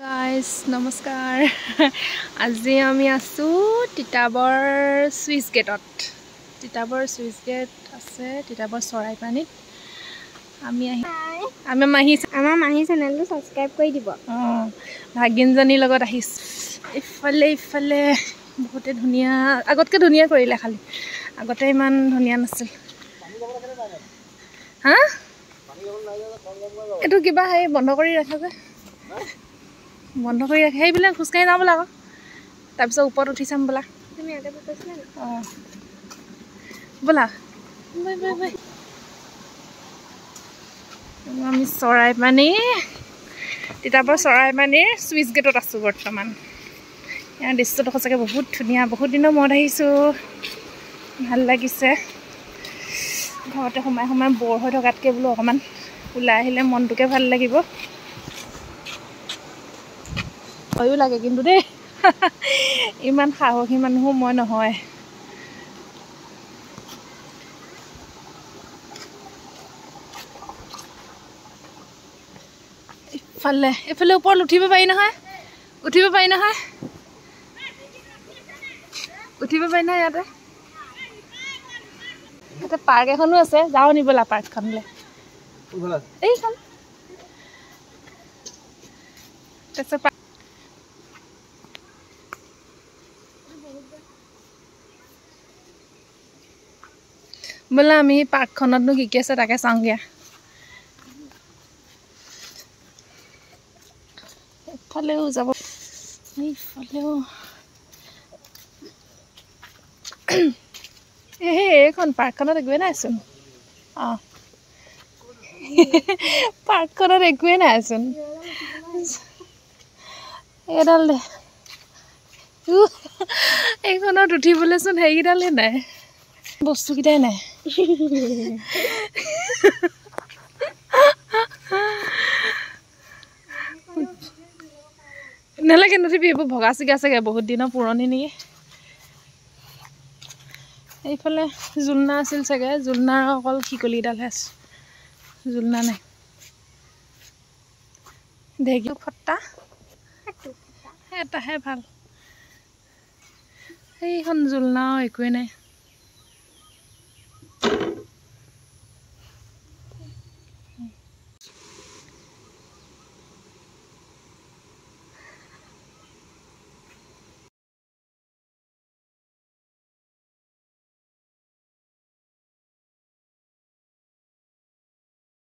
Guys নমস্কাৰ। আজি আমি আছোঁ তিতাবৰ চুইচ গেটত। তিতাবৰ চুইচ গেট আছে তিতাবৰ চৰাইপানীত। আমি আহি আমি মাহী আমাৰ মাহী চেনেলটো ছাবস্ক্ৰাইব কৰি দিব। অঁ, ভাগিনজনীৰ লগত আহিছোঁ। ইফালে ইফালে বহুতে ধুনীয়া, আগতকৈ ধুনীয়া কৰিলে, খালি আগতে ইমান ধুনীয়া নাছিল। হা, এইটো কিবা হেৰি বন্ধ কৰি ৰাখে যে, বন্ধ কৰি ৰাখে সেইবিলাক। খোজকাঢ়ি যাওঁ বোলা আকৌ, তাৰপিছত ওপৰত উঠি চাম বোলা। অঁ ব'লা, বাই বাই বাই। আমি চৰাইপানী, তিতাবৰ চৰাইপানীৰ চুইচ গেটত আছোঁ বৰ্তমান। ইয়াৰ দৃশ্যটো সঁচাকৈ বহুত ধুনীয়া। বহুত দিনৰ মূৰত আহিছোঁ, ভাল লাগিছে। ঘৰতে সোমাই সোমাই বৰ হৈ থকাতকৈ বোলো অকণমান ওলাই আহিলে মনটোকে ভাল লাগিব। ভয়ো লাগে কিন্তু দেই, ইমান সাহসী মানুহো মই নহয়। ইফালে এইফালে ওপৰত উঠিব পাৰি নহয়, উঠিব পাৰি নহয়, উঠিব পাৰি নহয়। ইয়াতে ইয়াতে পাৰ্ক এখনো আছে, যাওঁ নি ব'লা পাৰ্কখনলৈ। এইখন তাৰপিছত বোলা আমি পাৰ্কখনতনো কি কি আছে তাকে চাওঁগৈ। এইফালেও যাব, এইফালেও। এই এইখন পাৰ্কখনত একোৱে নাইচোন। অঁ, পাৰ্কখনত একোৱে নাইচোন। এইডাল দে, এইখনত উঠিবলৈচোন হেৰিকেইডালেই নাই, বস্তুকেইটাই নাই। নালাগে, নুঠিবি, এইবোৰ ভগা চিগা চাগে, বহুত দিনৰ পুৰণি নেকি। এইফালে জোলনা আছিল চাগে, জোলনাৰ অকল শিকলিডালহে আছে, জোলনা নাই। ঢেঁকী ফটা এটাহে ভাল। সেইখন জোলনাও একোৱেই নাই।